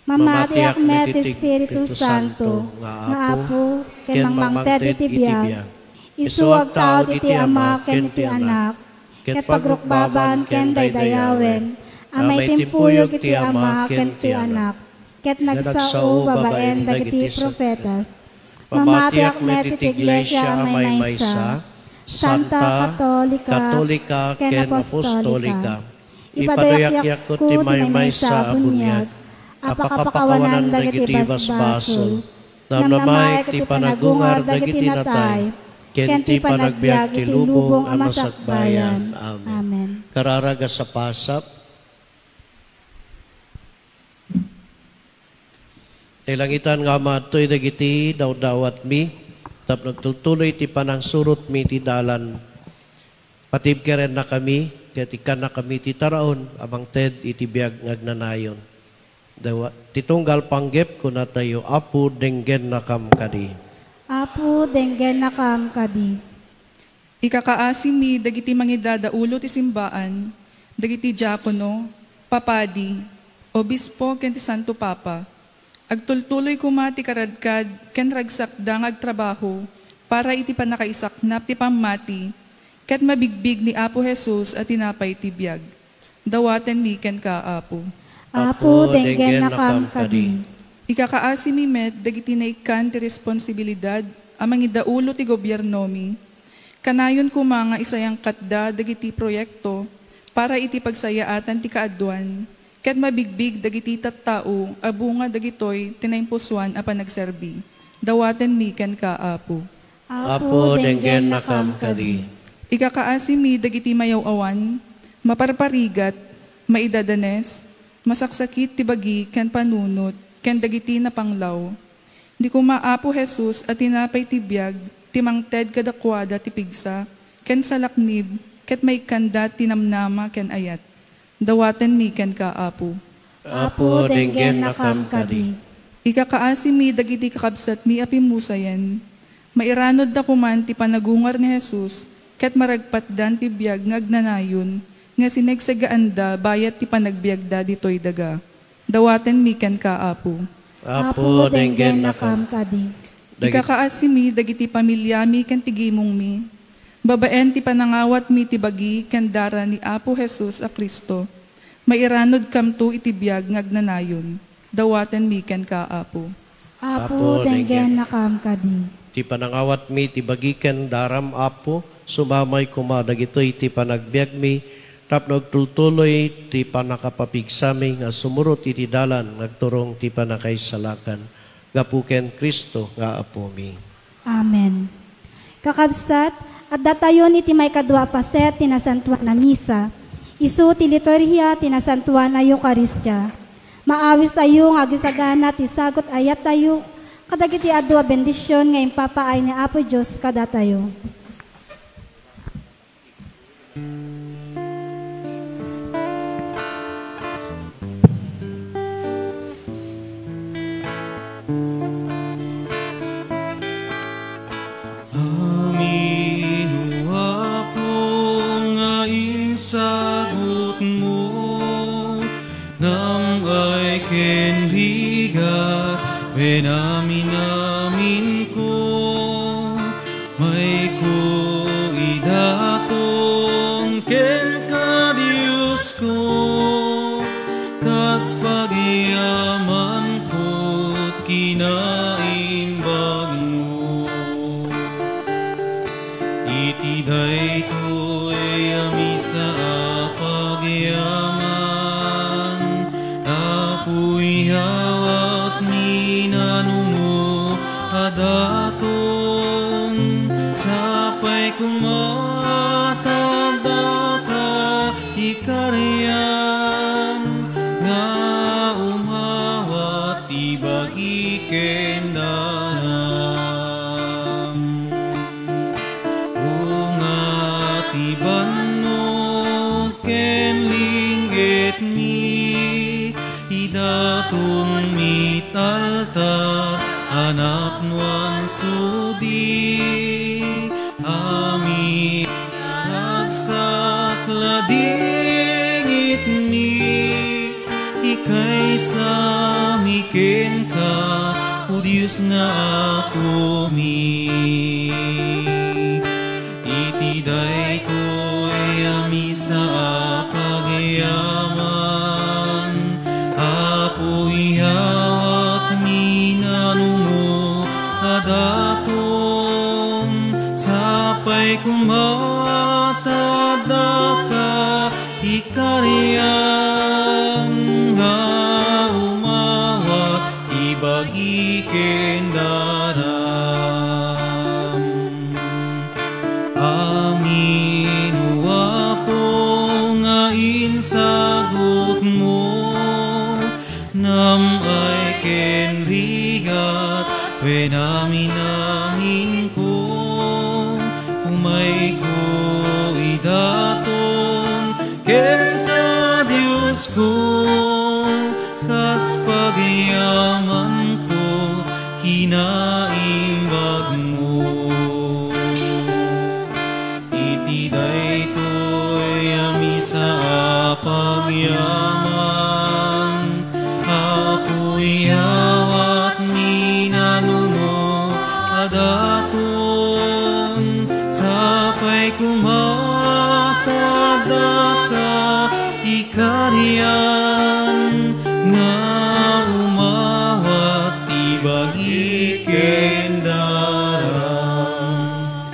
Mamatiak met ti Espiritu Santo nga Apo ken mangted iti biag. Isu agtaud iti Ama ken iti Anak, ket pagrukbaban ken daydayawen a maitimpuyog iti Ama ken ti Anak, ket nagsao babaen dagiti profetas. Mamatiak met iti iglesia a maymaysa, santa, katolika, ken apostolika. Ipaduyakko ti maymaysa a buniag a pakapakawanan dagiti basbasol, namnama iti panagungar dagiti natay, ken ti panagbiag ti lubong a masakbayan. Amen. Kararag a sapasap. Nailangitan nga Ama, adtoy dagiti dawdawatmi, tapno agtultuloy ti panangsurotmi ti dalan. Patibkerennakami, ket ikkannakami ti taraon a mangted iti biag nga agnanayon. Dawa-, ti tunggal panggep, kunatayo, Apo, denggennakam kadi. Apo, denggennakam kadi. Ikakaasimi dagiti mangidadaulo ti simbaan, dagiti diakono, papadi, obispo, ken ti Santo Papa. Agtultuloy koma ti karadkad ken ragsakda nga agtrabaho para iti pannakaisaknap ti pammati ket mabigbig ni Apo Jesus a tinapay ti biag. Dawatenmi kenka, Apo. Apo, denggennakam kadi. Ikakaasimi met dagiti naikkan ti responsibilidad a mangidaulo ti gobiernomi. Kanayon koma nga isayangkatda dagiti proyekto para iti pagsayaatan ti kaaduan, ket mabigbig dagiti tattao a bunga dagitoy ti naimpusoan a panagserbi. Dawatenmi kenka, Apo. Apo, denggennakam kadi. Ikakaasimi dagiti mayaw-awan, maparparigat, maidadanes, masaksakit ti bagi ken panunot, ken dagiti napanglaw. Di koma, Apo Jesus, a tinapay ti biag, ti mangted kadakuada ti pigsa ken salaknib, ket maikkanda ti namnama ken ayat. Dawatenmi kenka, Apo. Apo, denggennakam kadi. Ikakaasimi dagiti kakabsatmi a pimmusayen. Mairanudda koman ti panagungar ni Jesus, ket maragpatdan ti biag nga agnanayon nga sinegsegaanda bayat ti panagbiagda ditoy daga. Dawatenmi kenka, Apo. Apo, denggennakam kadi. Ikakaasimi dagiti pamiliami ken ti gimongmi, babaen ti panangawatmi ti bagi ken dara ni Apo Jesus a Cristo. Mairanudkamto iti biag nga agnanayon. Dawatenmi kenka, Apo. Apo, denggennakam kadi. Ti panangawatmi ti bagi ken daram, Apo, sumamay koma dagitoy ti panagbiagmi, tapno agtultuloy ti pannakapapigsami nga sumurot iti dalan nga agturong ti pannakaisalakan, gapu ken Cristo nga Apomi. Amen. Kakabsat, addatayon iti maikadua a paset ti Nasantoan a Misa. Isu ti liturhia ti Nasantoan a Eukaristia. Maawistayo nga agisagana ti sagut a ayattayo kadagiti adu a bendision nga impapaay ni Apo Dios kadatayo. Sagutmo, nam-ay ken rigat, wen aminaminko, mayko idaton kenka, Diosko, kas pagyamanko kinaimbagmo. Iti daytoy a misa a pagyaman, Apo, iyawatmi nanumo a daton, sapay koma ta addaka ikarian nga umawat ibagi ken danam. Bunga ti bannog ken ling-itmi, idatonmi it altar a napnoan sudi. Amin a ragsak, ladingitmi, ikaisami kenka, O Dios nga Apomi. Iti daytoy a misa a pagyaman, Apo, iyawatmi nanumo a daton, sapay koma ta addaka ikarian nga umawat ibagi ken danam. Amin, O Apo, nga insagutmo, nam-ay ken rigat, wen aminaminko, umayko idaton kenka, Diosko, kas pagyamanko kinaimbagmo. Iti daytoy a misa a pagyaman, Apo, iyawatmi nanumo a daton, sapay koma ta addaka ikarian nga umawat ibagi ken danam.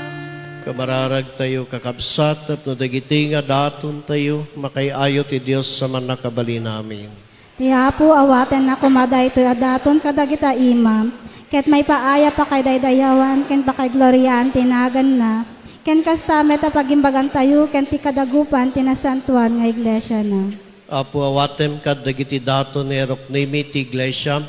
Kamararagtayo, kakabsat, tapno dagiti nga datontayo, makaay-ayo ti Dios a Mannakabalin. Amin. Ti Apo, awatenna koma daytoy a daton kadagita imam, ket maipaay a pakaidaydayawan ken pakaigloriaan ti naganna, ken kasta met a pagimbagantayo ken ti kadagupan ti nasantoan nga iglesiana. Apo, awatem kad dagiti daton nga iruknimi ti iglesiam,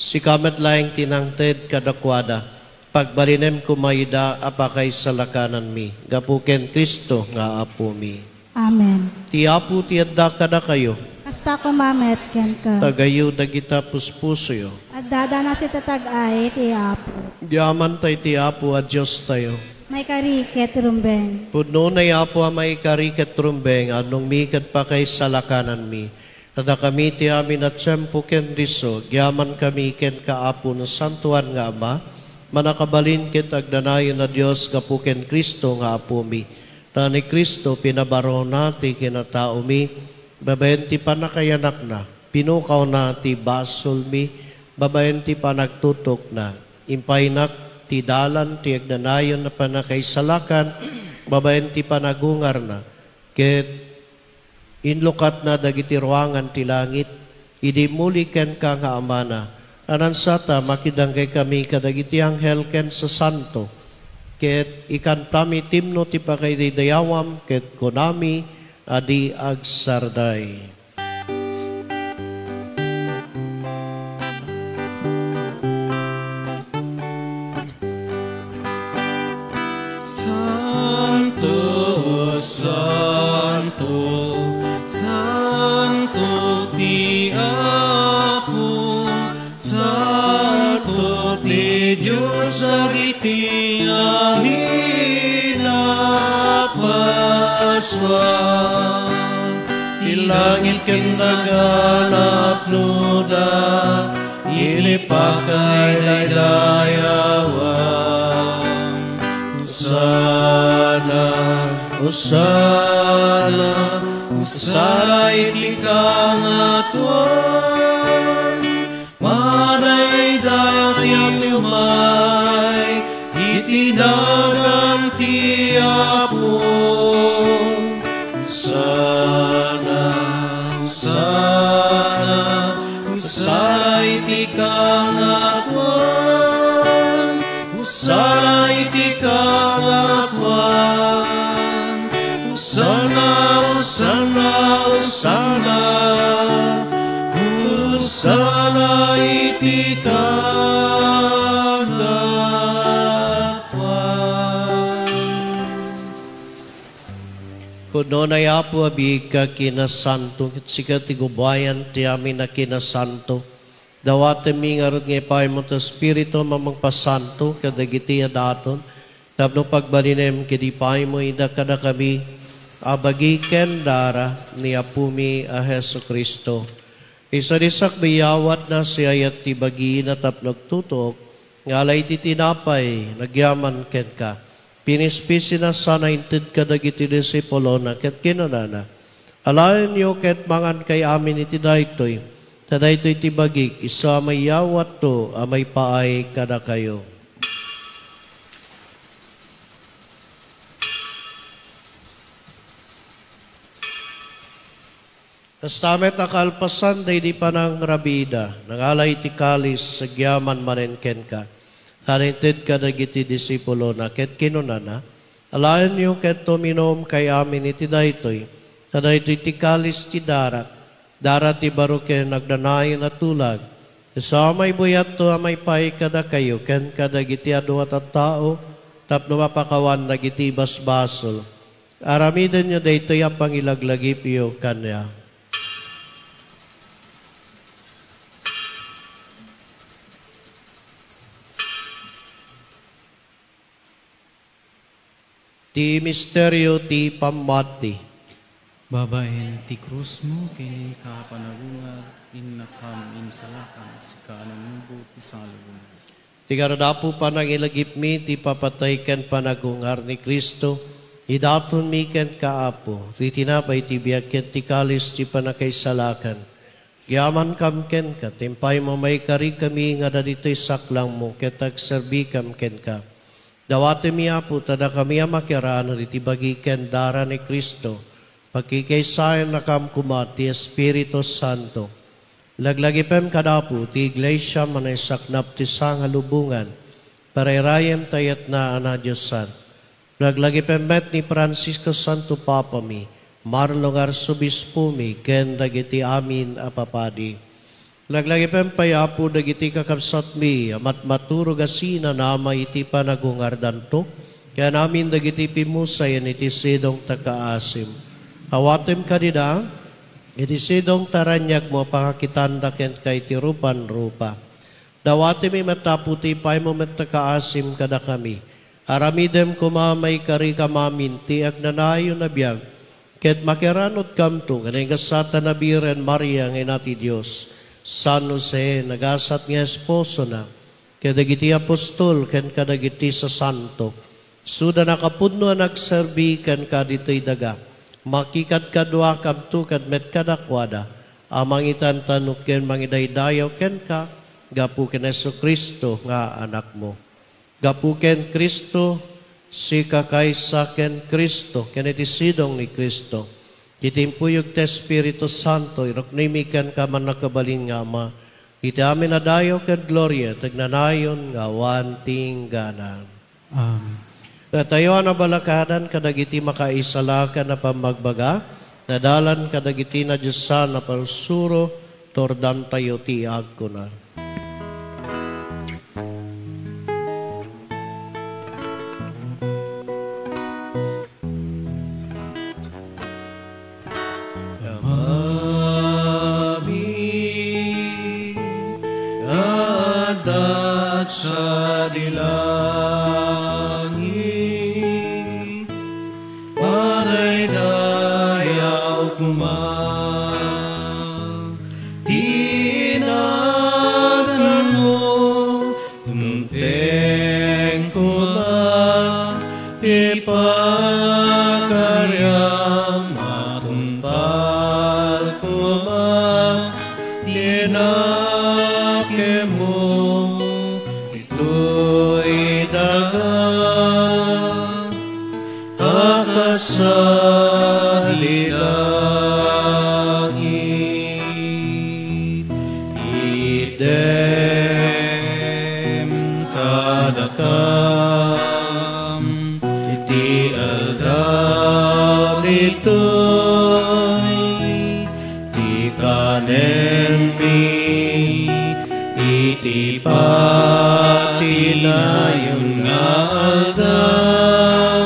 sika met laeng ti nangted kadakuada. Pagbalinem koma ida a pakaisalakananmi, gapu ken Cristo nga Apomi. Amen. Ti Apo ti adda kadakayo. Kasta koma met kenka. Tagayo dagita puspusoyo. Addada nasitatag-ay ti Apo. Diamanta iti Apo a Diostayo. Maikari ket rumbeng. Pudno ni Apo a maikari ket rumbeng, annongmi ket pakaisalakananmi. Kadakami ti amin a tiempo ken disso, agyamankami kenka, Apo, Nasantoan nga Ama, Mannakabalin ket Agnanayon a Dios, gapu ken Cristo nga Apomi. Ta ni Cristo pinabarona ti kinataomi, babaen ti pannakayanakna, pinukawna ti basolmi, babaen ti panagtutokna. Impaynak ti dalan ti agnanayon a pannakaisalakan, babaen ti panagungarna, ket inlukatna dagiti ruangan ti langit, idi immuli kenka nga Amana. Anansata, makidanggay kami kadagiti anghel ken sasanto, ket ikantami ti imno ti pakaidayawam, ket kunami, a di agsarday. Santo, santo, santo ti Apo, santo ti Dios dagiti amin a pasua. langit ken daga napnoda iti pakaidaydayawan. Hosanna, Hosanna, Hosanna iti kangatoan. Madaydayaw ti umay iti nagan ti Apo. Hosanna, Hosanna, Hosanna iti kangatoan. Hosanna iti kangatoan. Hosanna, Hosanna, Hosanna. Hosanna iti kangatoan. Pudno, Apo, a biig ka kinasanto, ket sika ti gubayan ti amin a kinasanto. Dawatemmi ngarud nga ipaymo ti Espiritu a mangpasanto kadagiti adaton tapno pagbalinem ket ipaymo ida kadakami a bagi ken dara ni Apomi a Jesu-Cristo. Isu a diak mayawatna, siak ti bagina tapno agtutuok nga ala iti tinapay nagyaman kenka. Pinispisina sana, inted kadagiti disipulona ket kinunana, "Alaenyo ket mangankayo amin iti daytoy, ta daytoy ti bagik, isu a mayawatto a maipaay kadakayo." Kasta met a kalpasan daydi panangrabiida, nangala iti kalis, agyaman manen kenka, tan inted kadagiti disipulona, ket kinunana, "Alaenyo ket uminumkayo amin iti daytoy, ta daytoy ti kalis ti darak, darak ti baro ken agnanayon a tulag, isu a maibuyatto a maipaay kadakayo ken kadagiti adu a tattao tapno mapakawan dagiti basbasol." Aramidenyo daytoy a pangilaglagipyo kaniak. Ti misterio ti pammati. Babaen ti krusmo ken inka panagungar, innakam insalakan, sika a nannubo ti saludsod. Ti ngarud, Apo, panangilagipmi, ti papatay ken panagungar ni Cristo, idatonmi kenka, Apo, ti tinapay ti biag ken ti kalis ti pannakaisalakan. Agyamankam kenka, ti impaymo a maikarikami nga dagitoy saklangmo ket agserbikam kenka. Dawatemmi, Apo, ta dakami a makiranod iti bagi ken dara ni Cristo, pakikaysayannakam koma ti Espiritu Santo. Laglagipem kada Apo ti Iglesia a naisaknap ti sangalubongan, parairayem ta yatna a nadiosan. Laglagipem met ni Francisco, Santo Papami, Marlon nga Arsobispomi, ken dagiti amin a papadi. Laglagipem pay, Apo, dagiti kakabsatmi a matmaturog a sinanama iti panagungardanto, ken amin dagiti pimmusayen iti sidong ta kaasim. Awatem kadida iti sidong ta raniagmo a pangakitanda kenka iti rupan-rupa. Dawatemi met, Apo, ti ipaymo met ta kaasim kadakami. Aramidem koma a maikarikam amin ti agnanayon a biag, ket makiranudkamto ken ingasat a nabiren Maria nga ina ti Dios, San Jose, nagasat nga esposona, ket dagiti apostol ken kadagiti sasanto, isuda a nakapudno a nagserbi kenka ditoy daga. Makikadkaduakamto ket met kadakuada a mangitantanok ken mangidaydayaw kenka gapu ken Jesu-Cristo nga Anakmo. Gapu ken Cristo, sika kaysa ken Cristo, ken iti sidong ni Cristo, iti impuyog ti Espiritu Santo, iruknoymi kenka, mannakabalin nga Ama, iti amin a dayaw ken gloria, ti agnanayon nga awan ti inggana. Amen. Datayo a nabalakadan kadagiti makaisalakan a pammagbaga, nadalan kadagiti nadiosan a parsuro, turdantayo ti agkuna. Amami, adda sadi langit, madaydayaw koma Nakemo itoy daga a kasalilangit. Itdem kadakam iti aldaw ditoy ti kanenmi iti patinayon nga aldaw.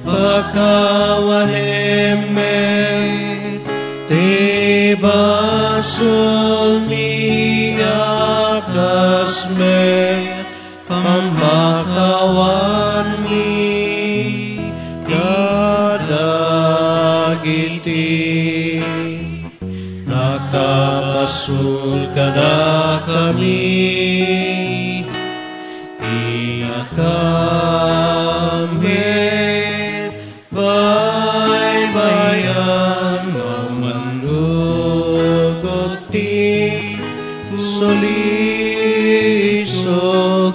Pakawanem met ti basolmi a kas met pammakawanmi kadagiti nakabasol kadakami. Inakam met baybay-an, maumandukot ti sulisok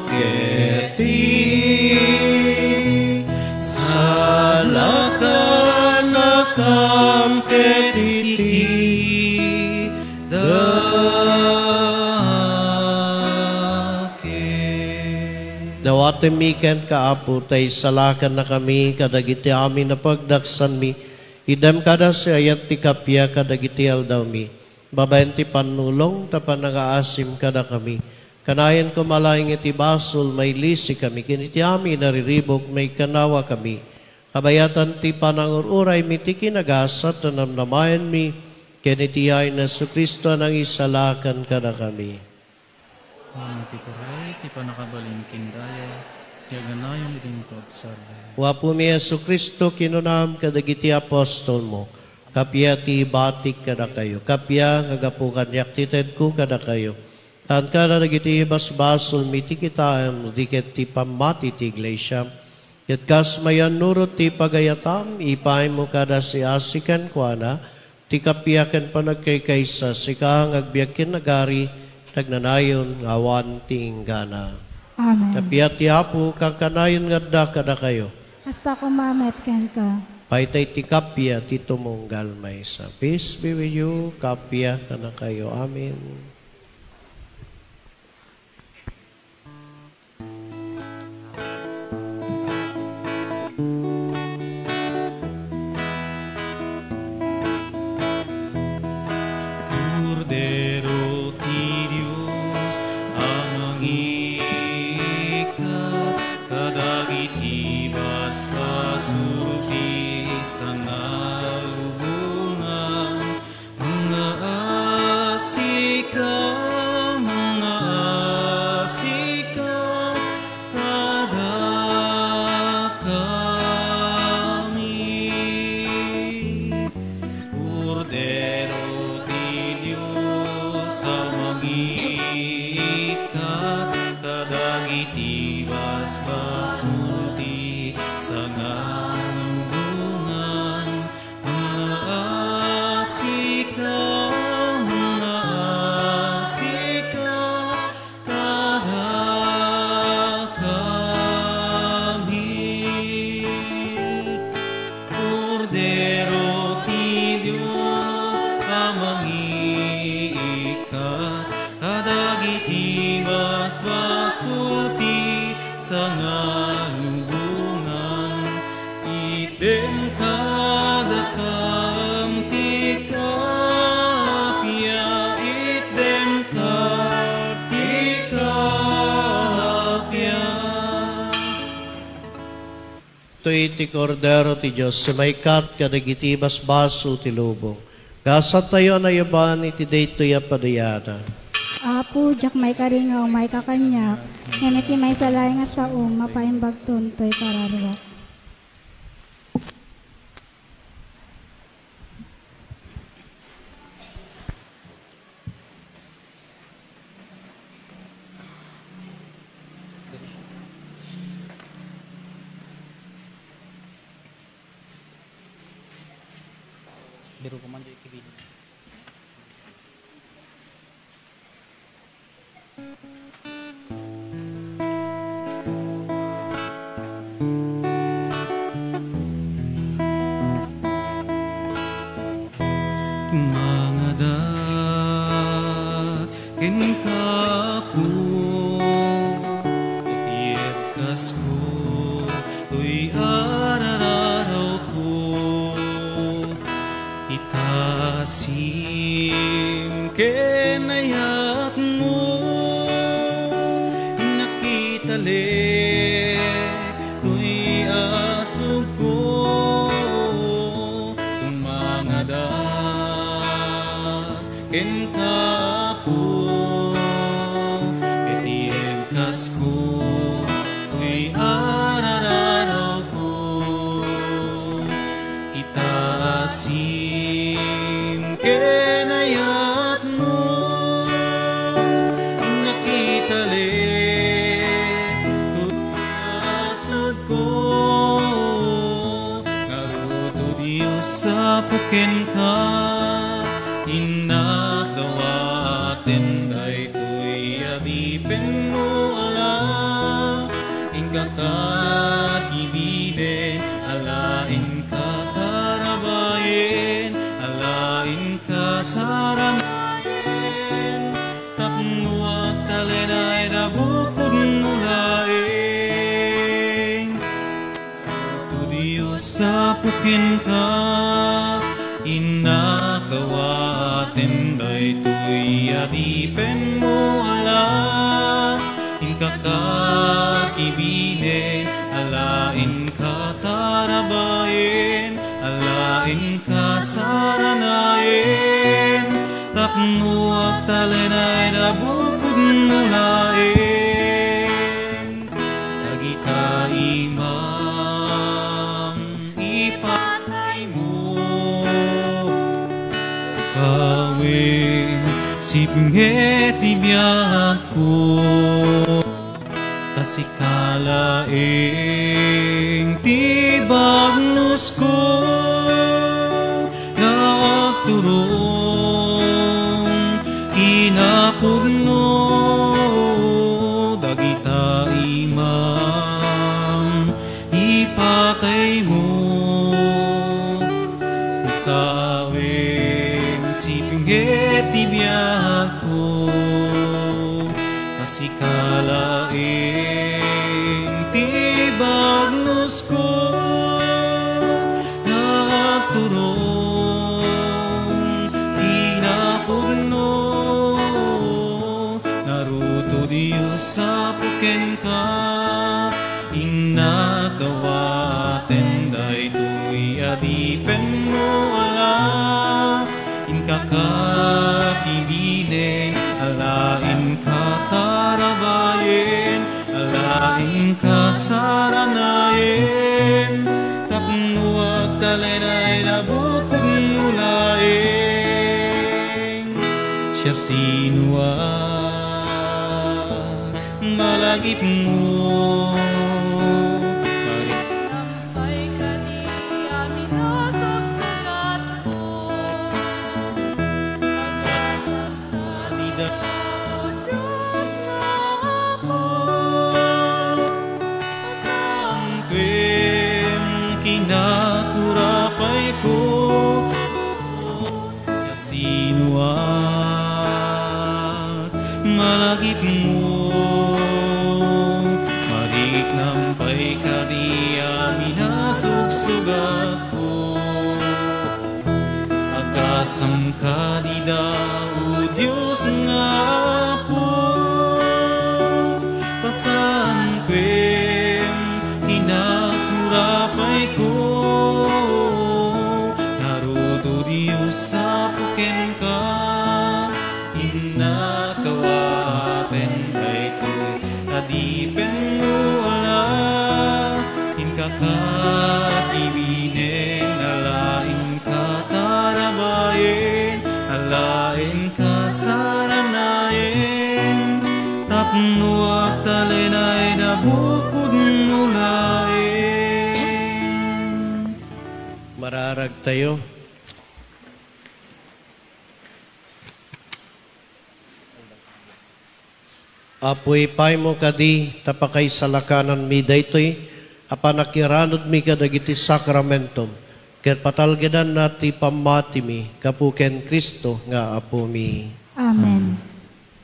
ket ti salakannakam ket iti dakes. Dawatemmi kenka, Apo, ta isalakannakami kadagiti amin a pagdaksanmi. Itdem kada siak ti kappia kadagiti aldawmi. Babaen ti pannulong ta panangaasim kadakami. Kanayon koma laeng iti basol, mailisikami, ken iti amin a riribuk, maikannawakami. Kabayatan ti panangur-uraymi ti kinagasat a namnamaenmi, ken iti yayen ni Jesu-Cristo a nangisalakan kadakami. Amin ti turay, ti pannakabalin ken daya, ti aganayong idinto agsarden. O Apomi Jesu-Cristo, kinunam kadagiti apostolmo, kappia ti ibatik kadakayo, kappia nga gapu kaniak ti tedko kadakayo. Haan kadagiti basbasolmi ti kitaem, di ket ti pammati ti iglesia. Ket kas mayannurot ti pagayatam, ipaaymo kada siasi kenkuana ti kappia ken panagkaykaysa, sika nga agbiag ken agari, nagnanayon nga awan ti inggana. Amen. Kappia ti Apo, kankanayon nga adda kadakayo. Kasta koma met kenka. Payta iti kappia ti tumunggal maysa. Peace be with you. Kappia kadakayo. Amen. Kordero ti Dios a mangiikkat kadagiti basbasol ti sangalubongan. Mangaasika, mangaasika kadakami. Kordero ti Dios a mangiikkat kadagiti basbasol ti sangalubongan. Mangaasika, mangaasika kadakami. Kordero ti Dios a mangiikkat kadagiti basbasol ti sangalubongan. Itdem kadakam ti kappia, itdem kad ti kappia. Toy ti Kordero ti Dios a maikkat kadagiti basbasol ti lubong. Gasat tayo a nayaban iti daytoy a padayanan. Apo, diak maikari nga umayka kaniak, ngem iti maysa laeng a sao, mapaimbagton toy kararuak. Biro ko man di kibili. Tumangadak kenka, Apo, iti ebkasko toy ar-arawko. Itaasim ken ayatmo, innak italek toy asugko. Tumangadak kenka, Apo, iti ebkasko toy ar-arawko. Itaasim ken ayatmo, innak italek toy asugko. Ngarud, O Dios, Apo, kenka, innak dawaten daytoy adipenmo a la. Inka kakibiden, a la inka tarabayen, a la inka saranayen, tapno agtalinaed a bukodmo laeng. O Dios, Apo, kenka, innak dawaten daytoy adipenmo a la. Inka kakibiden, a la inka tarabayen, a la inka saranayen, tapno agtalinaed a bukodmo laeng. Dagita imam ipataymo, ukawen, sipnget ti biagko, ta sika laeng ti bagnusko. Nga agturong kinapudno, dagita imam ipataymo, ukawen, sipnget ti biagko, ta sika laeng ti bagnusko. Nga agturong kinapudno, ngarud, O Dios, Apo, kenka, innak dawaten daytoy adipenmo a la. Inka kakibiden, a la inka tarabayen, a la inka saranayen, tapno agtalinaed a bukodmo laeng. Siasinoak malagipmo, malagipmo. Pay kadi amin a sugsugatko. Agasam kadida, O Dios nga Apo. Pasaantuem kinaturapayko. Siasinoak malagipmo, mariknam pay kadi amin a sugsugatko. Agasam kadida, O Dios nga Apo, pasaantuem kinaturapayko. Ngarud, O Dios, Apo, kenka, innak dawaten daytoy adipenmo a la. Inka kakibiden, a la inka tarabayen, a la inka saranayen, tapno agtalinaed a bukodmo laeng. Mararagtayo. Apo, ipaymo kadi ta pakaisalakananmi daytoy a panakiranudmi kadagiti sakramentom, ket patalgedanna ti pammatimi gapu ken Cristo nga Apomi. Amen.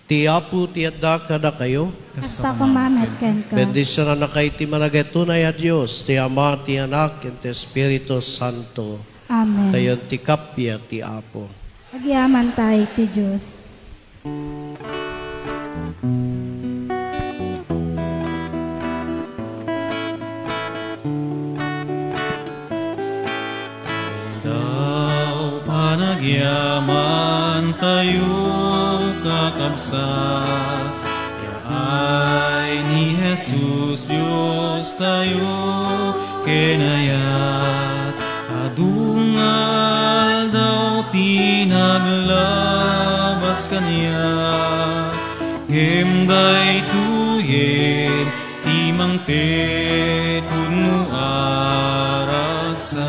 Ti Apo ti adda kadakayo. Kasta koma met kenka. Bendisionannakay ti managitunay a Dios, ti Ama, ti Anak, ken ti Espiritu Santo. Amen. Tayon ti kappia ti Apo. Agyamankami ti Dios. Aldaw panagyamantayo, kakabsat, yaay ni Jesus, Diostayo, kinayat. Adu nga aldaw ti naglabas kaniak, ngem daytoyen ti mangted pudno a ragsak.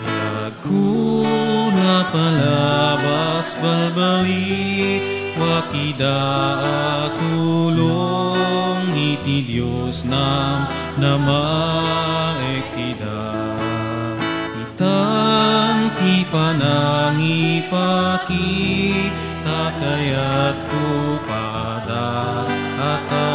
Biagko, napalabas balbaliw, wa kida a tulong iti Dios namnama ket kida. Itan ti panangipaki ta kayatko pada a ta